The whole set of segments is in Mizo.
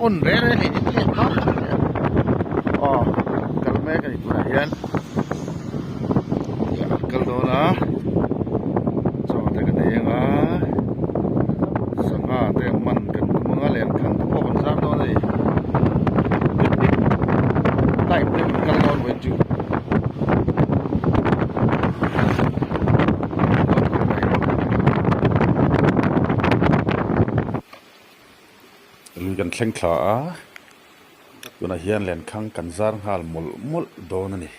on reng reng hei ni a aw kal mek a ni tunah hian an kal dawn a chaw te kan ei ang a sangha te man kan tum ang a lenkhang te pawh kan zar dawn a ni picnic type te kan kal dawn vawiin chu. Lui kan thleng thla a tunah hian lenkhang kan zar nghal mawlh mawlh dawn a ni.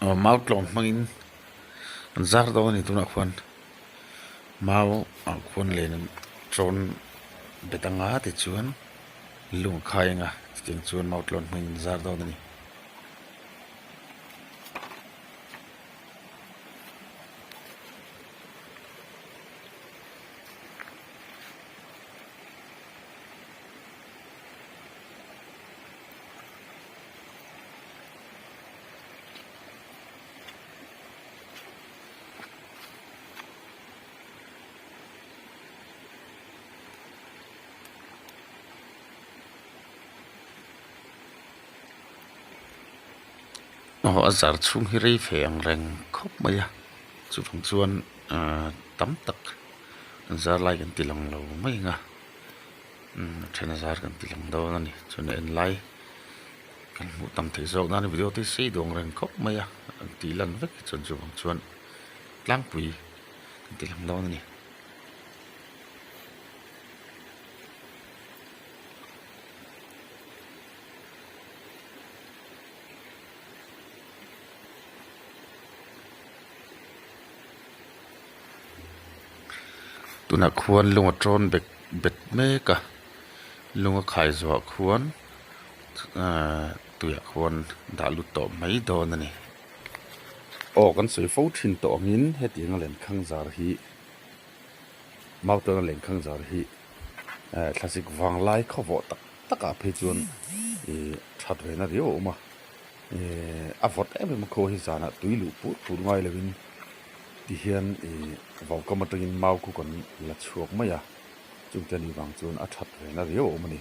Aw mau tlawm hmangin an zar dawn a ni tunah khuan mau ah khuan len an tawn bet anga tichuan lung a khai anga chutiang chuan mau tlawn hmangin an zar dawn a ni. Aw a zar chhung hi rei fe ang reng khawp mai a chuvang chuan ahh tam tak an zar lai kan ti lang lo mai ang a umm a then a zar kan ti lang dawn a ni chuan a en lai kan hmuh tam theih zawk nan video te hi sei duang reng khawp mai a an tih lan vek hi chuan chuvang chuan tlangpui kan ti lang dawn a ni. Tunah khuan lung a tawn bet bet mek a lung a khai zawhah khuan ahh tuiah khuan dah lut tawh mai dawn a ni. Aw kan sawi fo thin tawh angin hetianga lenkhang zar hi Mautawna lenkhang zar hi eh thlasik vanglai khawvawh tak takah phei chuan ih that ve na riau a awm a eh a vawt em em a khaw hi zanah tui luh pur pur ngai lovin tihian ih vaukam atangin mau khu kan la chhuak mai a chungte anih vang chuan a that ve na riau a awm a ni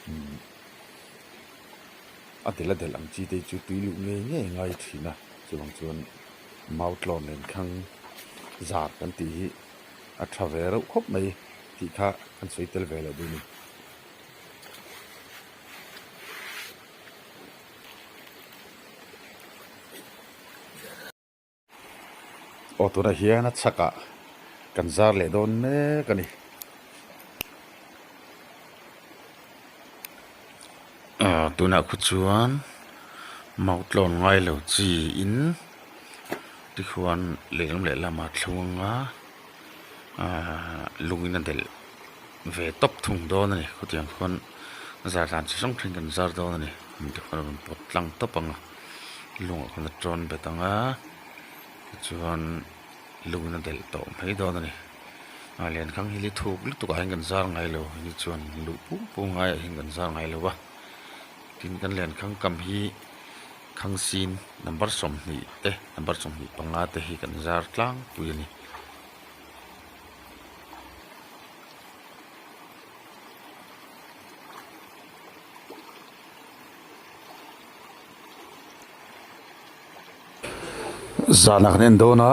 umm a del a del ang chi te chu tui luh ngei ngei a ngai thin a chuvang chuan mau tlawn lenkhang zar kan tih hi a tha ve reuh khawp mai tih kha kan sawi tel ve loh duh a ni. Aw tunah hian a chhakah kan zar leh dawn mek a ni. Aw tunah khu chuan mautlawn ngai lo chi in tikhuan lehlam lehlamah thlung anga ahh lungin a delh ve tawp thung dawn a ni khutiang khuan zar dan chi hrang hrang kan zar dawn a ni tikhuan a rawn pawt tlang tawp ang a lungah khuan a tawn bet ang a tichuan lungin a delh tawh mai dawn a ni a lenkhang hi li thuk lutuk ah hian kan zar ngai lo ni chuan luh pum pum ngaiah hian kan zar ngai lo va tin kan lenkhang kam hi Khangsin number 20 te number 25 te hi kan zar tlangpui a ni. Zanah kan en dawn a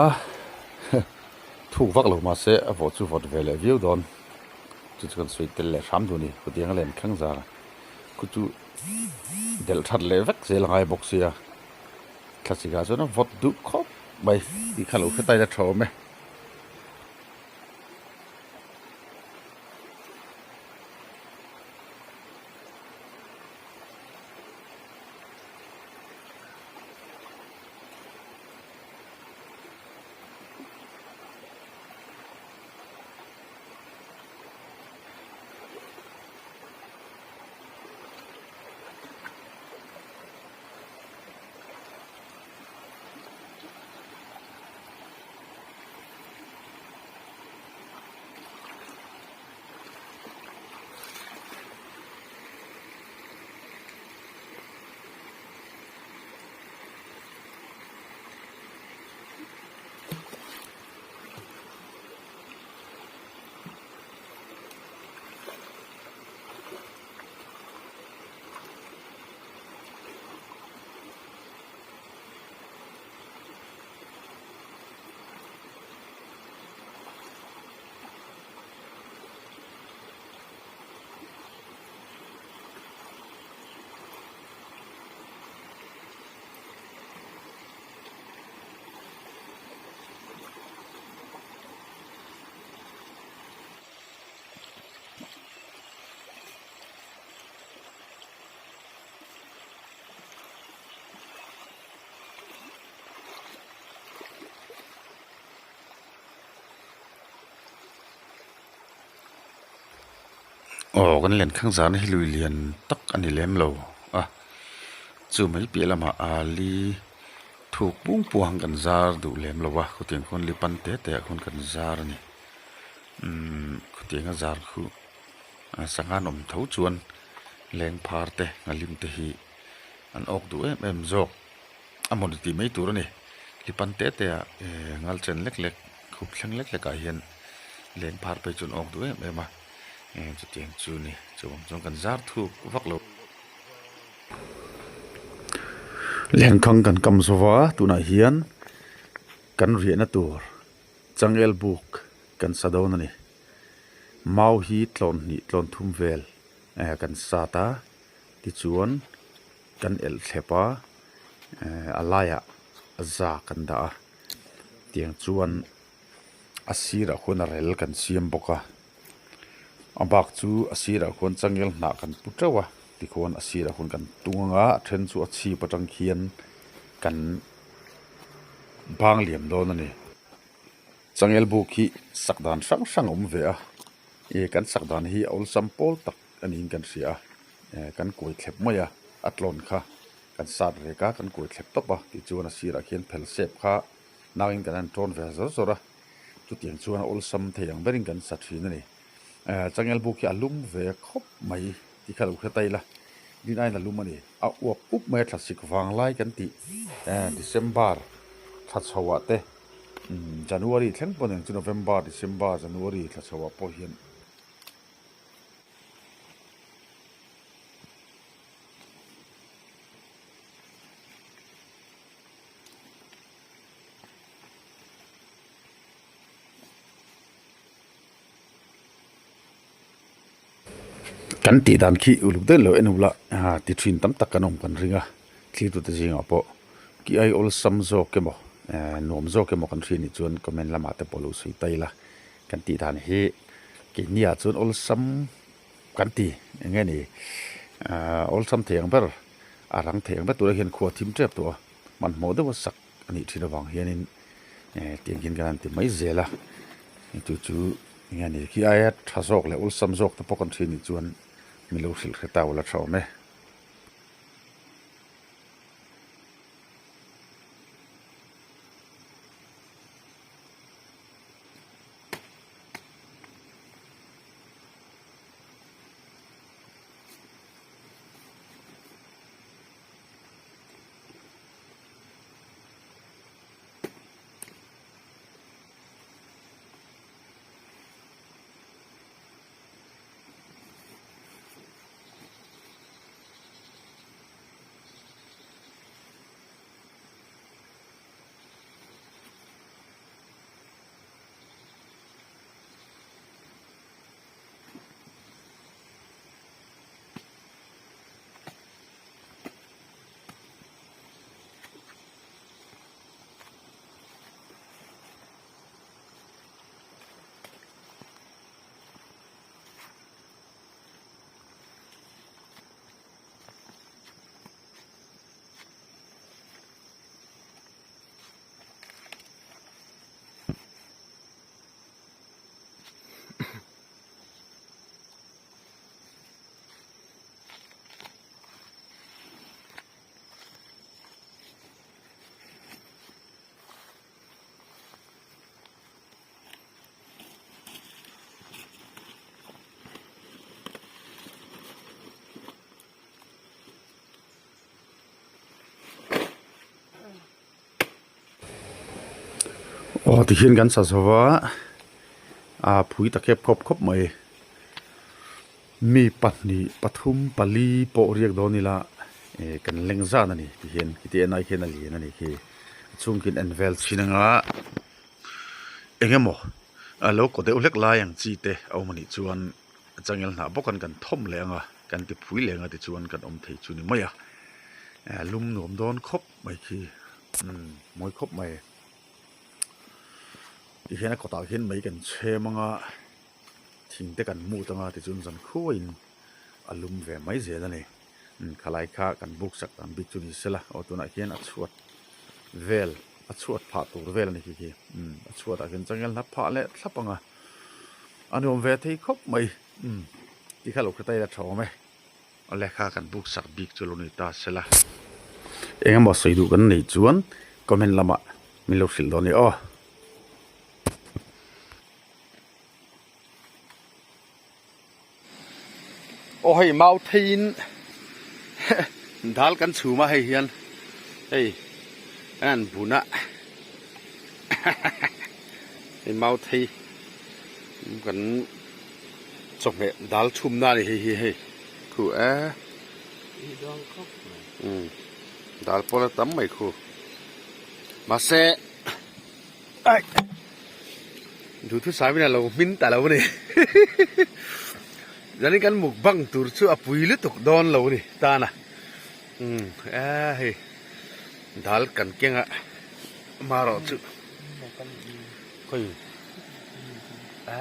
thuk vak lo mahse a vawh chu vawt ve leh viau dawn chu chu kan sawi tel leh hram duh a ni khutiang a len thleng zar a khu chu delh that leh vek zel a ngai bawk sia thlasik ah chuan a vawt duh khawp mai tih kha lo hre ta ila tha awm e. Aw kan lenkhang zahna hi lui lian tak a ni lem lo a chu mai piah lamah aa li thuk pung pung ang kan zar duh lem lo a khawtiang khawn li pan te te ah khawn kan zar a ni umm khawtiang a zar khu sangha an awm tho chuan leng phar te nghalim te hi an awk duh em em zawk a mawni tih mai tur a ni li pan te te ah eh ngal chen lek lek khup thleng lek lek ah hian leng phar phei chu an awk duh em em a eh chutiang chu a ni chuvang chuan kan zar thuk vak lo. Lenkhang kan kam zo va tunah hian kan riahna tur changel buk kan sa dawn a ni mau hi tlawn hnih tlawn thum vel eh kan sat a tichuan kan elh thlep a eh a laiah za kan dah a tiang chuan a sirah khuan a rel kan siam bawk a a bak chu a sirah khuan changel hnah kan pu teuh a tikhuan a sirah khuan kan tung ang a a then chu a chhip atang khian kan bang liam dawn a ni changel buk hi sak dan hrang hrang a awm ve a ih kan sak dan hi a awlsam pawl tak a niin kan hria a eh kan kuai thlep mai a a tlawn kha kan sat rek a kan kuai thlep tawp a tichuan a sirah khian phel sep kha nauin kan han tawn ve zawr zawr a chutiang chuan a awlsam thei ang berin kan sa thin a ni eh changel buk hi a lum ve khawp mai tih kha lo hre ta ila din aiin a lum a ni a uap up mai a thlasik vang lai kan tih eh December thla chho ah te umm January thleng pawh nen chu November December January thla chho ah pawh hian. Kan tih dan khi uluk daih lo en ula ti thin tam tak kan awm kan ring a thlir tute zingah pawh ki ai awlsam zawk emaw nuam zawk emaw kan hria nih chuan comment lamah te pawh lo sawi ta ila kan tih dan hi keini ah chuan awlsam kan ti eng nge ni awlsam thei ang ber a rang thei ang ber turah hian khua thim tep tawh a hmanhmawh deuh a sak a nih thin avang hianin eh tiang hian kan han ti mai zel a chu chu eng nge ni khi aia tha zawk leh awlsam zawk te pawh kan hria nih chuan min lo hrilh hre ta ula tha awm e. Aw tihian kan sa zo va a phui ta khep khawp khawp mai mi pahnih pathum pali pawh riak dawn ila eh kan leng zan a ni tihian khiti en ai khian a lian a ni khi a chhung khian en vel chhin anga eng emaw a lo kaw deuh hlek lai ang chi te a awm a nih chuan changel hnah bawk an kan thawm leh ang a kan ti phui leh ang a tichuan kan awm thei chu ni mai a eh lum nuam dawn khawp mai khi umm mawi khawp mai tihian a kawtah khian mei kan chhem ang a thing te kan mut ang a tichuan zan khuaiin a lum ve mai zel a ni umm khalai kha kan buk sak dan bik chu ni sela aw tunah khian a chhuat vel a chhuat phah tur vel a ni khi khi umm a chhuatah khian changel hna phah leh thlap ang a a nuam ve thei khawp mai umm. Ti kha lo hre ta ila tha awm e. Awle kha kan buk sak bik chu lo ni ta sela. Eng emaw sawi duh kan neih chuan comment lamah min lo hrilh dawn a ni aw. Aw hei mau theiin dal kan chhum a hei hian hei an han bun a hei mau thei kan chawhmeh dal chhum na a ni hei hi hei khu e umm dal pawh la tam mai khu mahse. Aih duhthusam in a lo hmin ta lo a ni zanin kan mukbang tur chu a pui lutuk dawn lo a ni tana umm e hei dal kan keng a marawh chu khawi a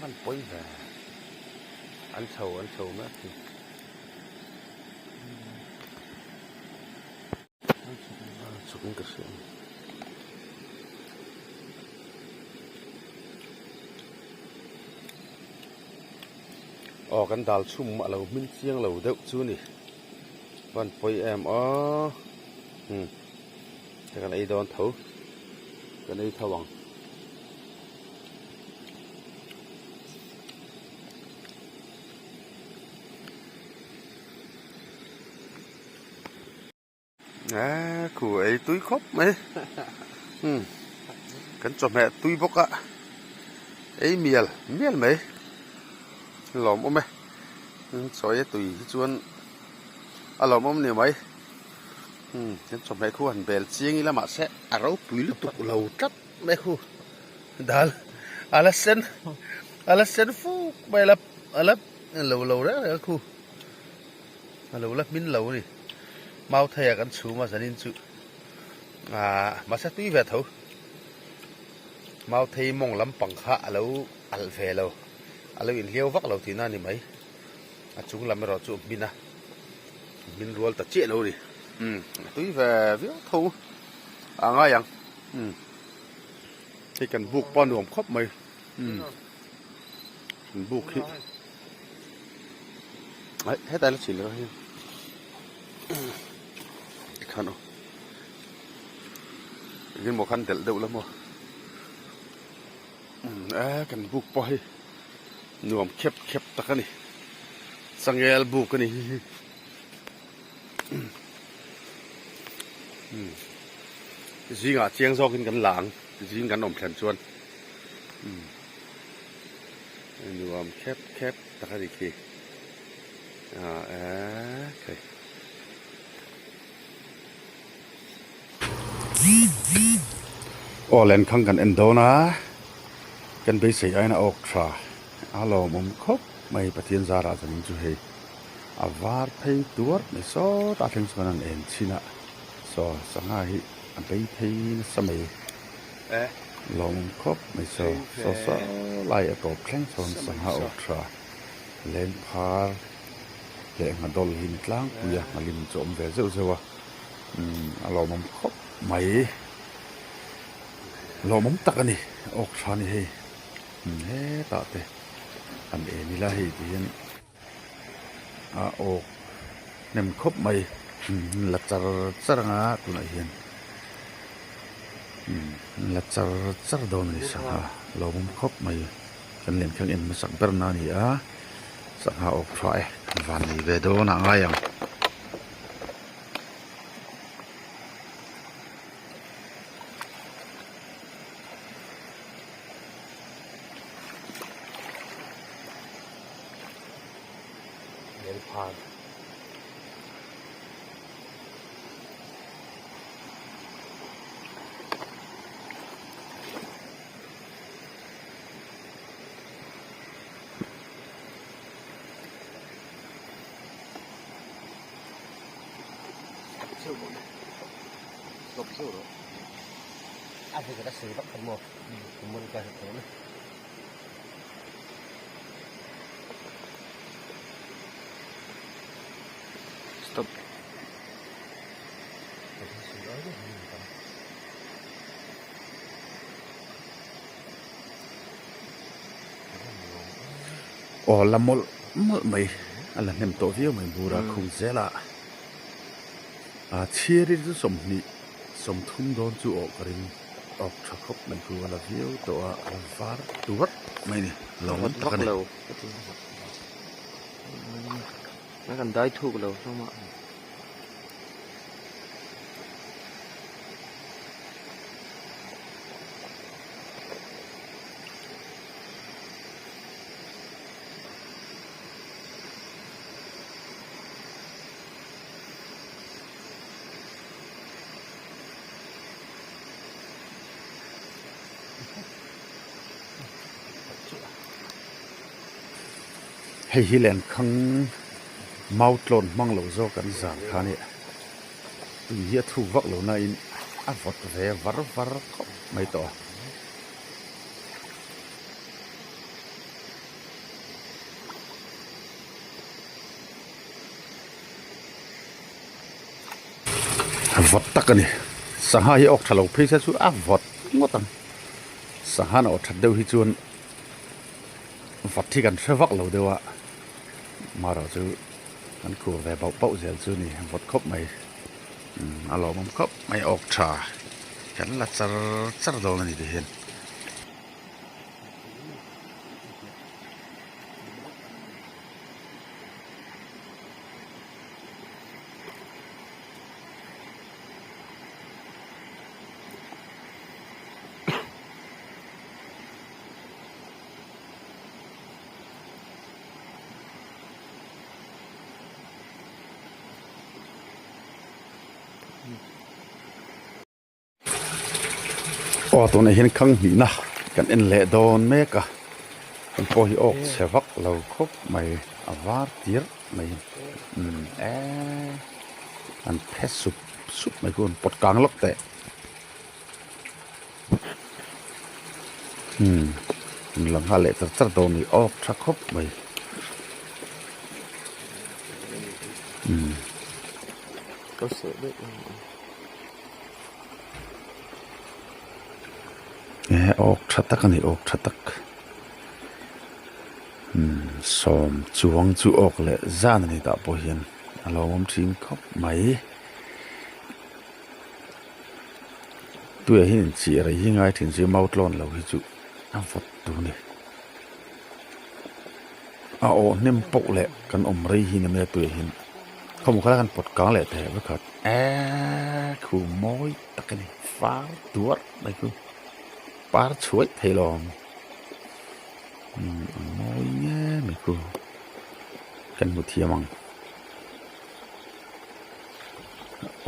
van pawi ve an chho an chho mek hi. Chhuk in ka hria a ni. Aw kan dal chhum a lo hmin chiang lo deuh chu a ni. Van pawi em aw. Hmm. Ka kan ei dawn tho. Kan ei tho ang. Eee khu ei tui khawp mai umm kan chawhmeh tui bawk a ei mial mial mai lawmawm e chawi a tui hi chuan a lawmawm ni mai umm kan chawhmeh khu han bel chiang ila mahse a ropui lutuk lo tlat mai khu dal a la sen a la sen fuk mai a la lo lo reng reng a khu. A lo la hmin lo a ni. Mauthei ah kan chhum a zanin chu aah mahse tui ve tho. Mauthei mawng lampang kha a lo alh ve lo, a lo inhliau vak lo tihna a ni mai. A chung lam erawh chu a hmin a, hmin rual ta chiah lo a ni. Umm a tui ve viau tho a ngai ang. Umm hei kan buk pawh a nuam khawp mai. Umm kan buk hi. Ai hetlai la chhin leh hian tikhan aw engin maw khan delh deuh la maw e kan buk pawh hi nuam khep khep tak a ni changel buk a ni hi hi zingah chiang zawkin kan la ang zing kan awm thlen chuan. Nuam khep khep tak a ni khi ah eh thei. Aw lenkhang kan en dawn a kan beisei aiin a awk tha a lawmawm khawp mai Pathian zarah chuan chu hei a var phei tuar mai sawtah thleng chuan an en chhin a saw sangha hi a bei phei nasa mai. Lawng khawp mai saw saw saw lai a tawp thleng chuan sangha awk tha leng phar leh nghadawl hi ni tlangpui a nghalim chu a awm ve zeuh zeuh a umm a lawmawm khawp mai lawmawm tak a ni awk tha a ni hei umm hetah te han en ila hei ti hian. A awk hnem khawp mai la char char anga tunah hian la char char dawn a ni sangha lawmawm khawp mai kan len khan en hmasak ber na a ni a sangha awk tha e van nei ve dawn ah ngai ang. Lelphar. Stop. Aw la mawlh mawlh mai a la hnem tawh viau mai bur a khung zel a ah chhiar in chu sawmhnih sawmthum dawn chu awh ka ring awk tha khawp mai khu a la viau tawh a a la var tuarh mai a ni lo awm tak a ni. Hei hi lenkhang mau tlawn hmang lo zawk an zan kha a ni. Tui hi a thuk vak lo nain a vawt ve var var khawp mai tawh a. Vawt tak a ni sangha hi awk tha lo phei se chu a vawt ngawt ang sangha na awh that deuh hi chuan vawt hi kan hre vak lo deuh a marawh chu kan khur ve bauh bauh zel chu a ni vawt khawp mai a lawmawm khawp mai awk tha kan la char char dawn a ni tihian. Aw tunah hian khang hnihna kan en leh dawn mek a heng pawh hi awk chhe vak lo khawp mai a var tir mai umm eee an phe sup sup mai khu an pawt kang lawk teh umm an la nghal leh char char dawn a ni awk tha khawp mai umm. Ehe awk tha tak a ni awk tha tak umm sawm chuang chu awk leh zan a ni tah pawh hian a lo awm thin khawp mai tuiah hian inchih rei hi ngai thin chu mau tlawn lo hi chu a vawt tur a ni a awh hnem pawh leh kan awm rei hi ni mai a tuiah hian khawmah khan pawt kang leh thei vek a eee khu mawi tak a ni far tuarh mai chu par chhuaih thei lo ang umm a mawi nge mai khu kan hmu thiam ang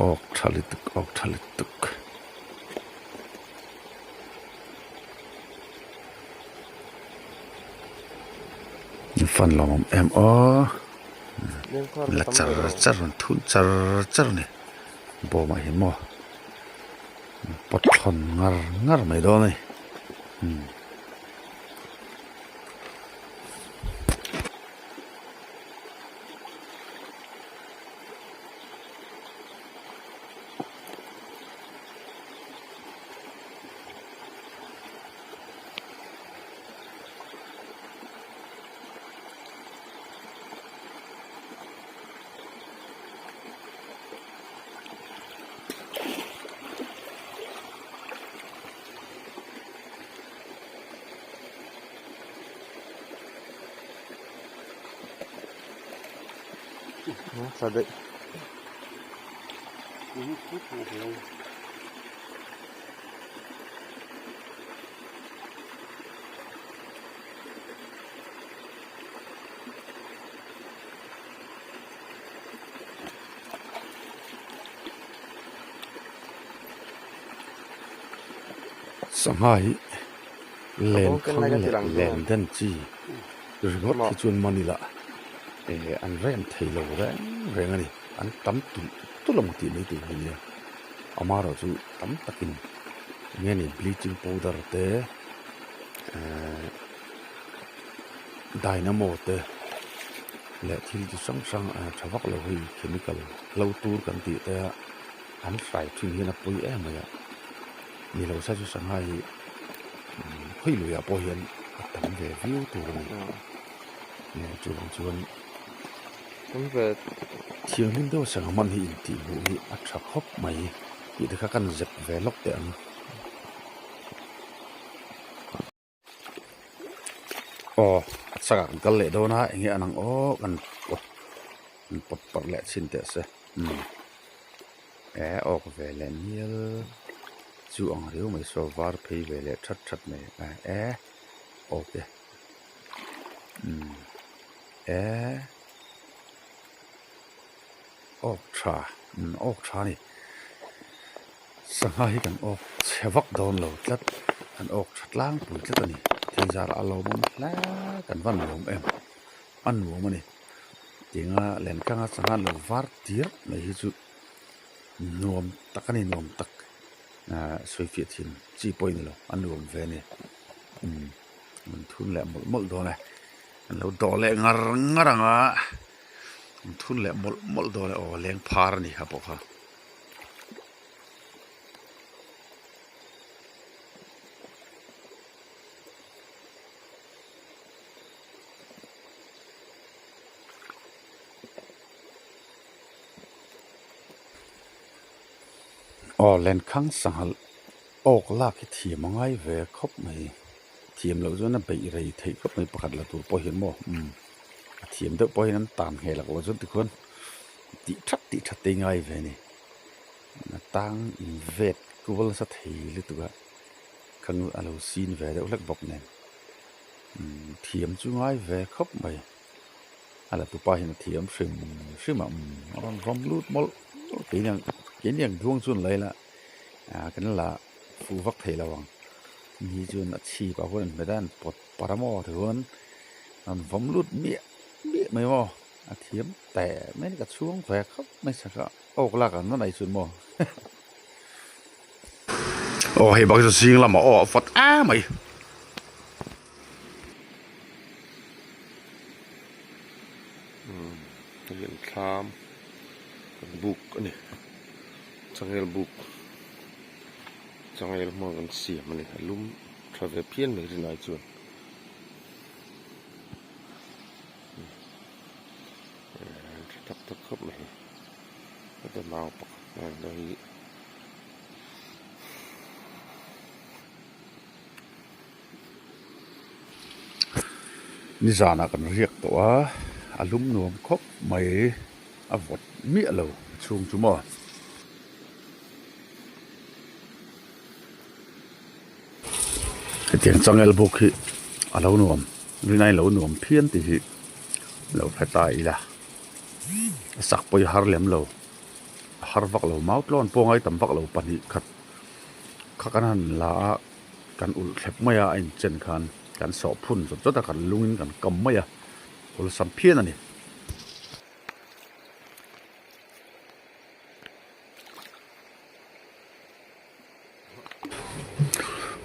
awk tha lutuk awk tha lutuk. Fan lo awm em aw la char char rawn thun char char a ni bawmah hian maw pawt thlawn ngar ngar mai dawn a ni umm. Sangha hi len khang leh len den chi ringawt hi chuan man ila eh an rem thei lo reng reng a ni an tam tulh tulh ang tih mai tur hi a nia amaherawh chu tam takin eng nge ni bleaching powder te ehh dynamo te leh thil chi hrang hrang tha vak lo hei chemical hlo tur kan tih te a an hrai thin hian a pawi em mai a ni lo sa chu sangha hi khawi luiah pawh hian a tam ve viau tur a ni. Chuvang chuan thianghlim deuh sangha man hi intih hmuh hi a tha khawp mai tih te kha kan zep ve lawk teh ang. Aw a chakah kan kal leh dawn a eng nge an ang aw kan pawt kan pawt parh leh chhin teh se umm e awk ve leh mial chu ang riau mai saw var phei ve leh that that mai a e awk e umm e awk tha umm awk tha a ni. Sangha hi kan awk chhe vak dawn lo tlat kan awk tha tlangpui tlat a ni thil zarah a lawmawm hle kan van lawm em a nuam a ni tinga lenkanga sangha lo var tir mai hi chu nuam tak a ni nuam tak ahh sawi fiah thin chi pawh a ni lo a nuam ve a ni umm an thun leh mawlh mawlh dawn e an lo dawh leh ngar ngar ang a an thun leh mawlh mawlh dawn e aw leng phar a ni kha pawh kha. Aw lenkhang sanghal awk lak hi thiam a ngai ve khawp mai thiam loh chuan a beih rei theih khawp mai pakhat la tur pawh hian maw umm a thiam deuh pawh hian an tan ngheh loh chuan tikhuan. Tih that tih that te ngai ve a ni a tang in vet kual nasa thei lutuk a kha a lo sin ve deuh hlek bawk nen umm thiam chu ngai ve khawp mai a la tupa hian a thiam hrim hrim a umm a rawn vawm lut mawlh mawlh keini ang keini ang duang chuan la ila ah kan la fuh vak thei lo ang ni chuan a chhip ah khuan an hmet a an pawt parh a maw tichuan a rawn vawm lut miah miah mai maw. A thiam teh mai ka chhung ve khawp mai sak a awk lak ang nawn ai chuan maw aw hei bak chu zing lamah aw a vawt em mai. Umm hei an thlam an buk a ni changel buk changel hmang an siam a ni a lum tha ve phian mai rinai chuan. Tha tak tak khawp mai heta mau pakhat hman dawn hi Nizanah kan riak tawh a a lum nuam khawp mai a vawt miah lo chhung chu maw. Hetiang changel buk hi a lo nuam rinai lo nuam phian tih hi lo hre ta ila a sak pawh hi har lem lo a har vak lo mau tlawn pawh ngai tam vak lo pahnih khat kha kan han la a kan ulh thlep mai a a inchen khan kan sawh phun zawt zawt a kan lungin kan kam mai a awlsam phian a ni.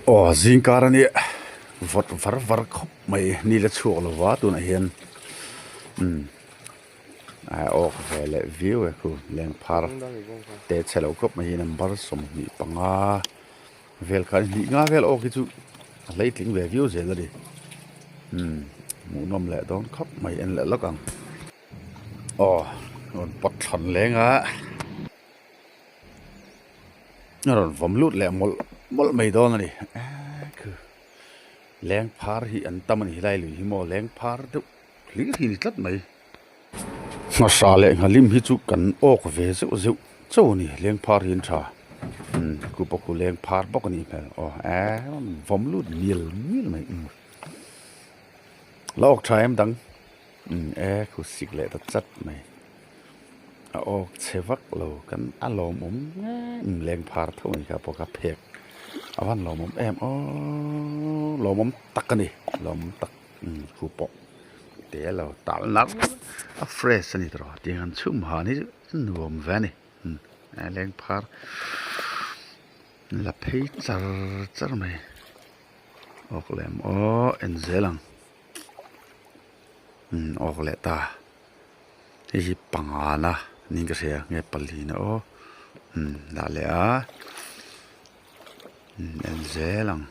Aw zingkar a nia vawt var var khawp mai ni la chhuak lo va tunah hian umm a awk ve leh viau e khu lengphar te chhe lo khawp mai hi number 25 vel kha hnih nga vel awk hi chu a hleitling ve viau zel a ni umm hmuhnawm leh dawn khawp mai en leh lawk ang aw rawn pawt thlawn leng a. A rawn vawm lut leh mawlh mawlh mai dawn a ni leng phar hi an tam a ni helai lui hi maw leng phar deuh hlir hi a ni tlat mai nghasa leh nghalim hi chu kan awk ve zeuh zeuh chauh a ni leng phar hi an tha umm khu pawh khu leng phar bawk a nih hmel aw eee rawn vawm lut mial mial mai umm la awk tha em dang umm e khu sik leh ta chat mai. A awk chhe vak lo kan a lawmawm em leng phar tho mai kha pawh kha phek a van lawmawm em aww lawmawm tak a ni lawmawm tak umm khu pawh te lo tal nalh a fresh a ni tawh tiang han chhum han hi chu a nuam ve a ni umm leng phar la phei char char mai awk lem aw en zel ang umm awk leh ta. Hei hi pangana niin ka hria nge palina aw umm dah leh a umm en zel ang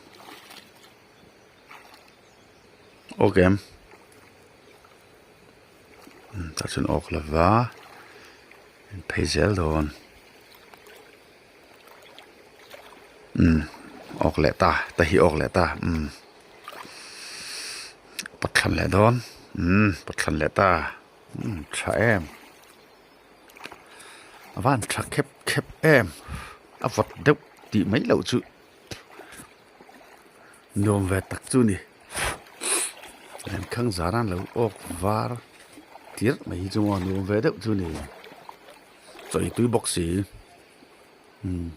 aw kem. Tah chuan awk lova an phei zel dawn umm awk leh ta ta hi awk leh ta umm pawt thlan leh dawn umm pawt thlan leh ta umm tha em a van tha khep khep em a vawt deuh tih mai loh chu. Nuam ve tak chu ni lenkhang zan a lo awk var tirh mai hi chu maw nuam ve deuh chu ni chawi tui bawk si umm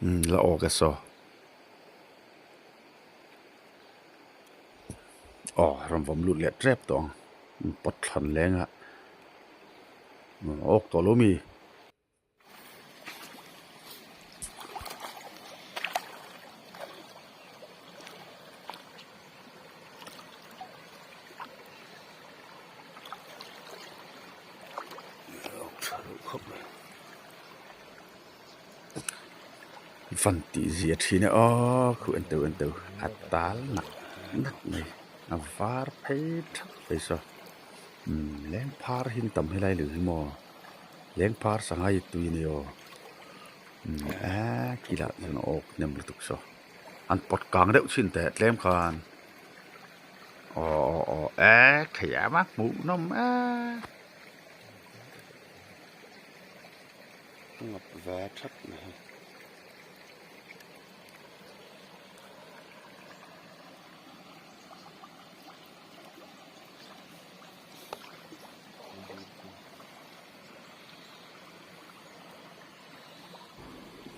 umm la awk e saw aw rawn vawm lut leh tep tawh ang pawt thlan leng a awk tawh lo mi. Van tih zia thin e aw khu en teuh en teuh a tal nak nak mai a var phei thap mai saw umm leng phar hi an tam helai lo hi maw. Leng phar sangha hi tui a ni aw eee kilah chuan a awk hnem lutuk saw an pawt kang deuh chhin teh tlem khan aw aw aw eee thei em a hmuh nawm eee. Ngap ve that mai hi.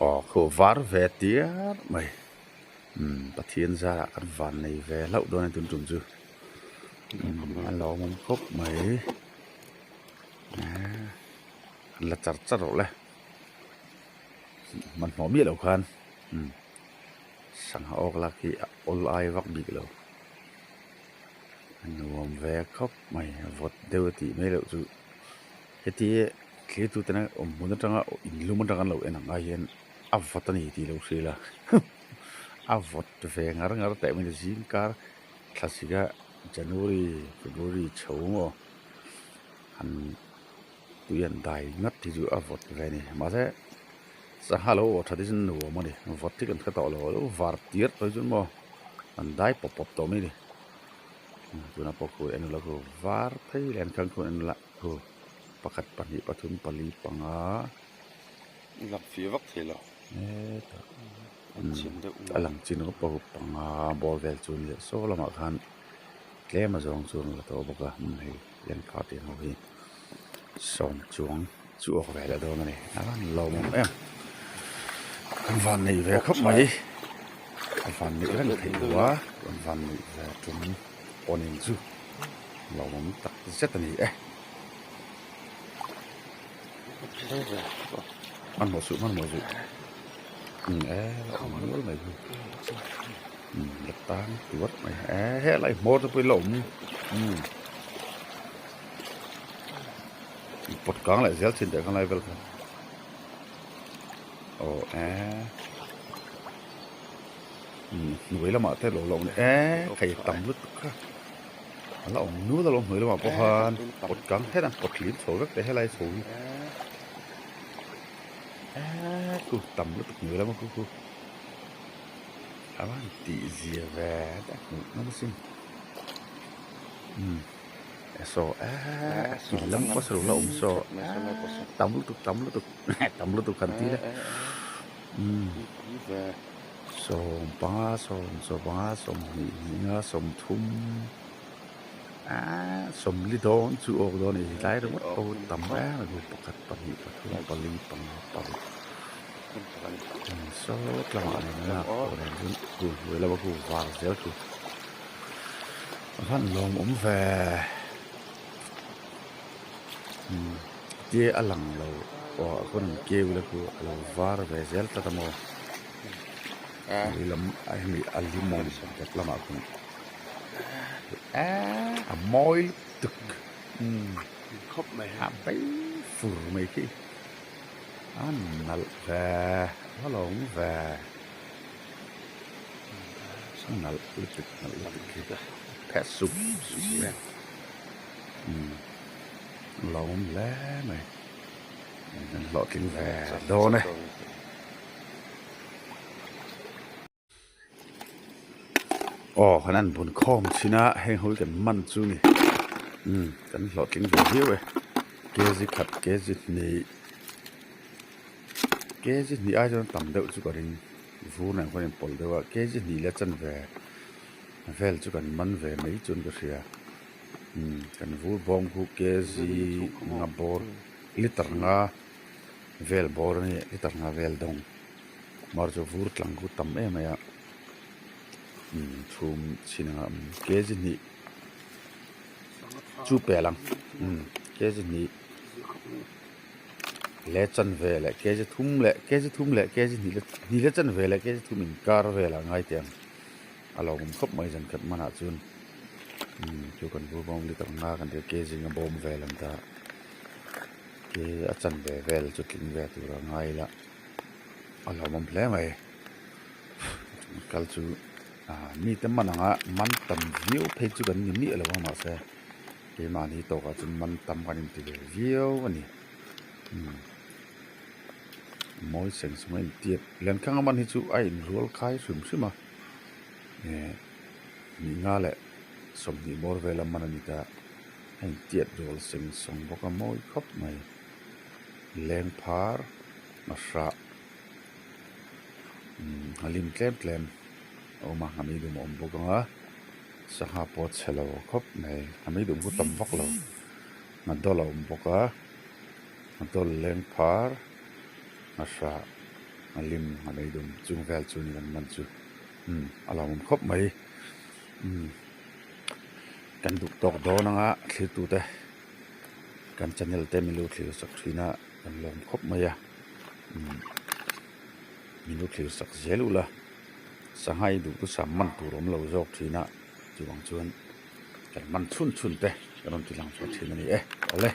Aw khu var ve tiar mai umm Pathian zarah kan van nei ve hlauh dawn a tun tum chu umm a lawmawm khawp mai eee an la char char rawh le hmanhmawh miah loh khan umm sangha awk lak hi a awl ai vak bik lo. A nuam ve khawp mai a vawt deuh a tih mai loh chu heti thlir tu tena awm hmun atanga in lum atanga an lo en ang ai hian a vawt a ni tih lo hria ila a vawt ve ngar ngar teh mai zing kar thlasik a January February chho maw han tui an dai ngat hi chu a vawt ve a ni mahse sangha lo awh that hi chu nuam a ni vawt hi kan hre tawh lo a var tir tawh hi chu maw. An dai pawp pawp tawh mai a ni tunah pawh khu en ula khu var phei leh an khan khu en ula khu pakhat pahnih pathum pali panga lang fih vak thei lo hetah a lang chin rawp pawh panga bawr vel chu a ni leh saw lamah khan tlem a zawng chu an la tawh bawk a hei lengphar tih ho hi sawm chuang chu awk ve leh dawn a ni a lawmawm em kan van neih ve khawp mai a van neih reng theih lo a kan van neih ve tum pawnin chu lawmawm tak zet a ni e hmanhmawh suh hmanhmawh suh e la awm nual mai hi la tang tuar mai e helai hmawr te pawh hi la awm umm. Pawt kang leh zel thin teh khan lai vel kha aw eee umm hnuai lamah te lo la awm leh eee thei tam lutuk kha a la awm nual alawm hnuai lamah pawh khan pawt kang hret a pawt hlim chho vek teh helai chho hi eee khu tam lutuk hnuai lama khu khu a van tih zia ve ta hmuh nawm asin umm. Saw eee in lam pawh saw la awm saw tam lutuk tam lutuk tam lutuk han ti ila umm sawm panga sawm sawm panga sawmhnih hnih nga sawmthum aaa sawmli dawn chu awk dawn a ni tlai ringawt pawh tam em a ni pakhat pahnih pathum pali panga paruk saw tlangah nen a hnuai lama khu var zel chu. A hman lawm awm ve umm tia a lang lo aw a khawn an keu ila khu a lo var ve zel tlat a maw lei lam a hemi a lim awm dawt lamah khawn eee a mawi lutuk umm a bei fur mai khi a nalh ve a lawm ve. Nalh lutuk nalh lutuk hi phet sup sup mai umm. Lawm hle mai. Kan hlawhtling ve dawn e. Aw kan an bun khawm thin a heng ho hi kan man chu ni umm kan hlawhtling ve viau e kg khat kg hnih kg hnih ai chuan tam deuh chu ka ring vur nen khuan inpawlh deuh a kg hnih leh chanve vel chu kan man ve mai chuan ka hria umm kan vur bawm khu kg nga bawr liter nga vel bawr a ni liter nga vel dawng. Mar chu vur tlang khu tam em mai a umm chhum chhin anga umm kg hnih chu pel ang umm kg hnih leh chanve leh kg thum leh kg thum leh kg hnih leh hnih leh chanve leh kg thum inkar velah ngai teh ang a lo awm khawp mai zan khat hmanah chuan umm chu kan vur bawm liter nga kan tia kg nga bawm vel an ta ke a chanve vel chu tling ve tur a ngai ila. A hlauhawm hle mai kal chu ah mite man anga man tam viau phei chu kan ni miah lo a mahse keimahni tawkah chuan man tam kan inti ve viau a ni umm mawi seng sawng a intiat lenkhang a man hi chu a inrual khai hrim hrim a eh hnih nga leh sawmhnih bawr vel a man a ni ta a intiat rual seng sawng bawk a mawi khawp mai lengphar. A hrah umm a lim tlem tlem a awm a a meidum a awm bawk ang a sangha pawh a chhe lo khawp mai a meidum khu tam vak lo a dawl a awm bawk a a dawl leng phar a hrah a lim a meidum chung vel chu ni kan man chu umm a lo awm khawp mai umm kan duh tawk dawn anga thlir tute kan channel te min lo thlir sak thin a. Kan lawm khawp mai a umm min lo thlir sak zel ula sangha i duh chu sam man tur awm lo zawk thin a chuvang chuan kan man chhun chhun te kan rawn ti lang chhuah thin a ni e awle.